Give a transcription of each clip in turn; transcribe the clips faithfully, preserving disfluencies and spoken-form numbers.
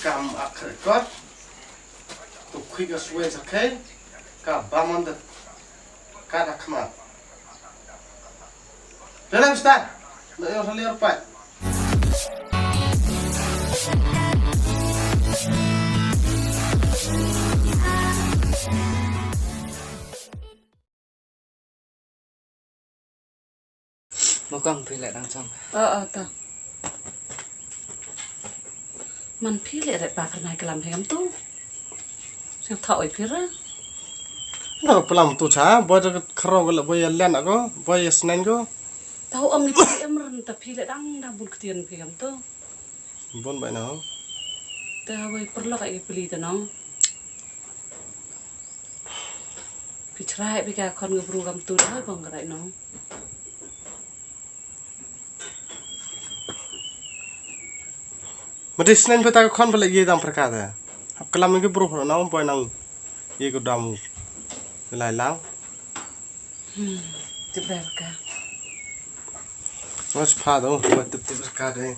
Kam ak record. Tu khui ka suwe sa khe. Ka bamon da ka da khmat. Dalam start. Na yo salir pat. Mo kong phi leh dang chong. Ơ ơ ta. Man phi leh ret pa kyrnai klam phi kam tu. Sing thau oi phi ra. Dah pelam tu cha, boy dah kero ko leh boy ya len ako, boy ya senen ko. Tau ong ni phi em ren ta phi leh dang dang bun ktien phi kam tu. Bon bai nau. Te hawai perlok ai peli te nau. Pi chrai pi ka khon ngi bru kam tu da hawai bong krai nau. Mati snen peta ka khon pala ye dang perka te. Hap kelam ngi bru nau boi nang ye ko dam. Lai lang. Hmm, tip ber ka. Mas pa do, ba tip tip ka de.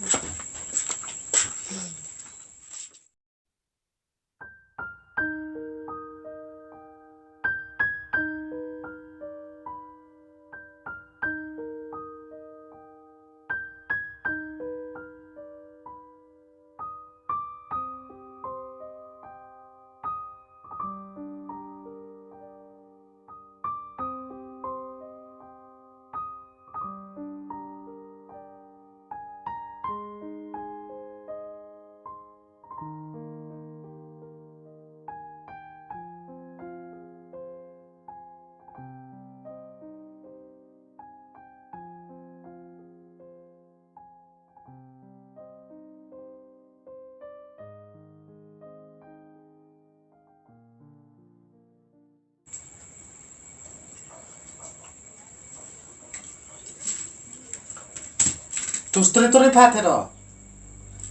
Tu stri tu ri pha the ro.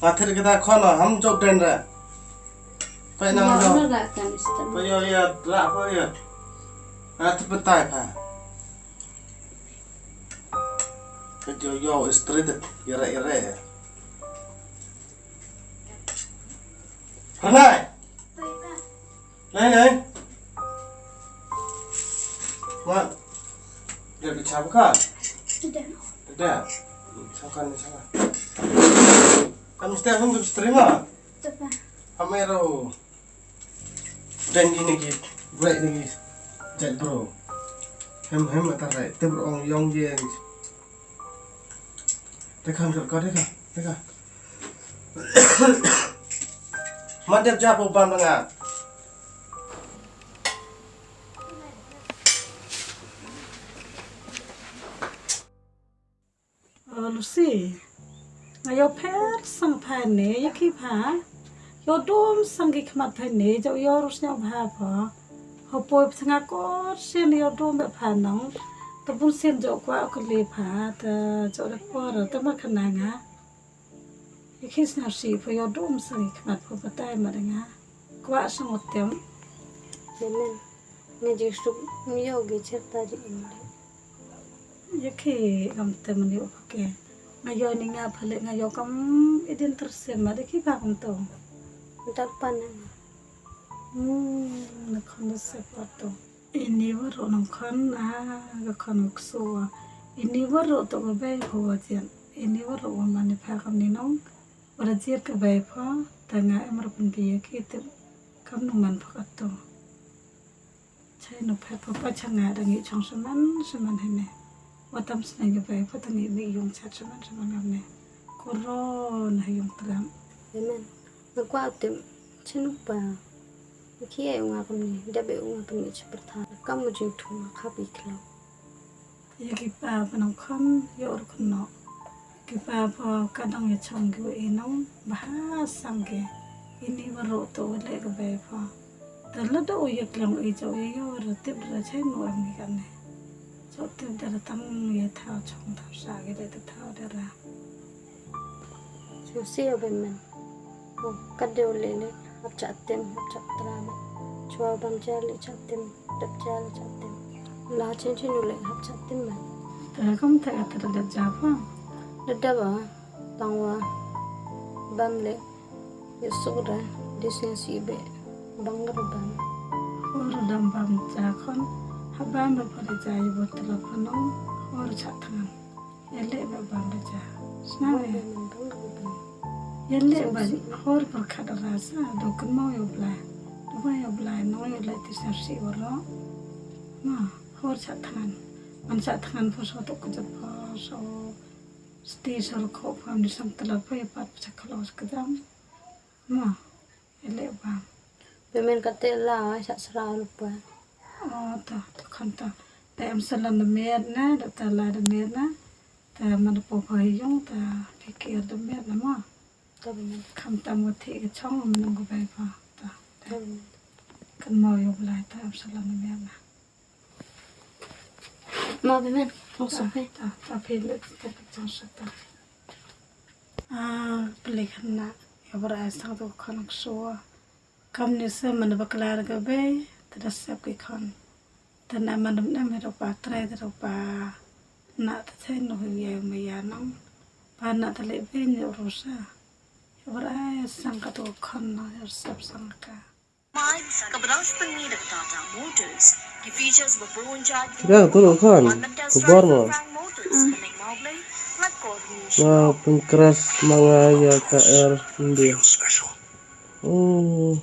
Pha the kita khon ham jok den ra. Pai na ma jo. Pai yo ya ra pai yo. A tu petai pha. Ka jo yo stri de ire ire. Pranai. Nai, nai. Mat. Dia bicara apa kau? Tidak. Tidak. Sakan, sakan. Kamu setiap hari terus terima? Tidak. Amero. Dan gini ki, break ni ki. Jat bro. Hem, hem, atar rai. Te bro ong yong ye. Te kan kau, te kan, te kan. Ma dep ja pho ban ba nga. Oh, Lucy. Nga ïoh pher sang pha ne, ïa ki pha. Ïoh dum sang ki khmat pha ne, jauh ïoh rus nyau pha pha. Hopoi pha nga kor sien ïoh dum ba pha nong. Te bun sien jauh kwah ka le pha, te jauh da por, te ma khana nga. Ïa ki snar si pha ïoh dum sang ki khmat pha batai ma da nga. Kwah sang u tem. Amen. Nga jingsuk ngi ïoh gi cher ta ji in de. Ïa ki ngam tem ngi ïoh pha ke. Nga ïoh ni nga pha le nga ïoh kam idin ter sem ma de ki ba kam to. Ntar pan na nga. Hmm, na khon da se pa to. Ini waroh nong khon, ah, ka khon ka ksu. Ini waroh to ka bai ho wa jian. Ini waroh wa mane pha kam ni nong. Wa da jiat ka bai pha, ta nga em ra pynbi ïa ki tip kam nu man pha ka to. Chai nu phet pha pa cha nga da ngi chong shaman, shaman hene. Wa tam sna ngi bai pha ta ngi mi yung chat shaman, shaman ngam ne. Koron ha yung tram. Amen. Nga kwah tip, chinu pa. Ki ai u nga kumne, dep ai u nga pynmih cha pyrtha. Kam u jingthung nga khap i khlaw. Ïa ki pa ba nong kham ïoh ruh kynnoh. Ki pa ba ka dang ïa chong ki wa i nong ba ha sang ki. Ini waroh to u leh ka bai pha. Te lada u ïa kliang i jauh ïa ïoh ruh tip da chai nu em ki kane. Jauh tip da tang ïa thaw chong thaw sa ki da thaw da ra. Sngewsih ïa u Beimen. Oh, kat de u leh leh, hap chah tim, hap chah tram. Chwa bam ja leh chah tim, dep ja leh chah tim. La chen chen u leh hap chah tim ban. Te kum te ka te dep ja pha. Dep dep ah, tang wa bam leh. Ïa sura, dis nya si be. Bang ka bang. Hor dam bam ja khon. Habam ba pale ja ïa botol phanong. Hor cha thangan. Ïa leh ba bam da ja. Sna be. Ïa leh ba hor pyrkhat da rasa. Do kynmaw ïa u Blai. Do ba ïa u Blai. Nong ïa leh ti sar si waro. Ma, hor cha thangan. Man cha thangan pho so tok kejap pho so. Sti sar kho pho am di sam telat pho ïa pat pha cha khalos kejam. Ma. Ele ba. Payment kate la sa sra rupa. Oh, ta, ta khanta. Ta em salan da miet na, da ta la da miet na. Ta man da po pha yung, ta pikir da miet na ma. Ta payment. Kham ta mo thi ka chong, man nong ko bai pa. Ta. Ta payment. Kan mo yung lai ta em salan da miet na. Ma payment, kong sa pe. Ta, ta payment, ta kong sa ta. Ah, pele khana, ya bara ai sang tu khon so. Kam ni se man ba klar ga be, ta da sep ki khon. Ta na man dum dum ro pa trai ro pa. Na ta thai no ya ma ya nang. Pa na ta le be ni ro sa. Ya bara ai sang ka tu khon na ya sep sang ka. Mines, ka ba dang pynmih da ka Tata Motors. Ki features ba bun jait. Ka tu lo khan. Ku bor mo. Frank Motors, Penang Mawblei, Lad Kor News. Ma pyn crash ma nga ïa ka air India. Oh.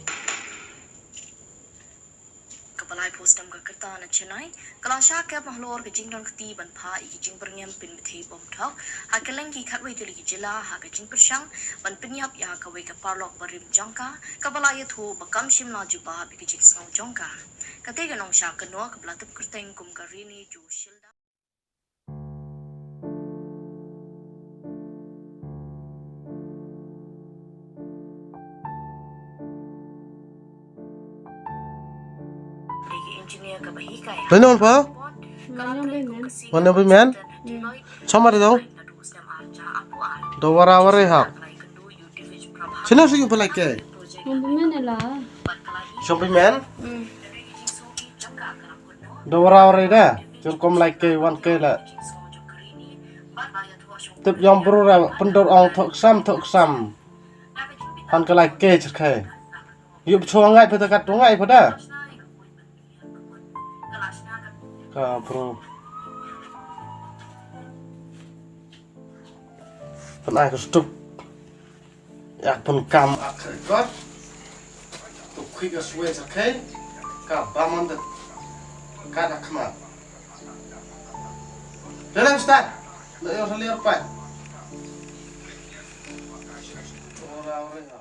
Ka ba lai post dam ka kyrta na Chennai. Ka la shah kep halor ka jingdon kti ban phah ïa ki jingpyrngem pynbthei bym thok ha kylleng ki khatwei tylli ki jylla ha ka jingpyrshang ban pynïap ïa kawei ka paralok barim jong ka, ka ba la ïathuh ba kam shym la jubab ïa ka jingsngew jong ka. Kata ka nongshah kynnoh ka ba la tip kyrteng kum ka Rini Jo Shilda. Dei non pa? Wan ong payment? Chama dei dong? Do wara wara hak. Sino sing payment ke? Wan payment la. Sing payment? Da wara wara da, jur kom lai ke wan ke la. Tip yong bru ra, pyndur ong thok sam, thok sam. Han ke lai ke jur ke. Yup chua ngai peta kat tu ngai peta. Ka bru. Pynai ka stup. Ïa pun kam ak record. Tu khui ka switch, okay? Ka ba man da. Ka da khmat. Dalam start. Na yo salir pa. Ora ora.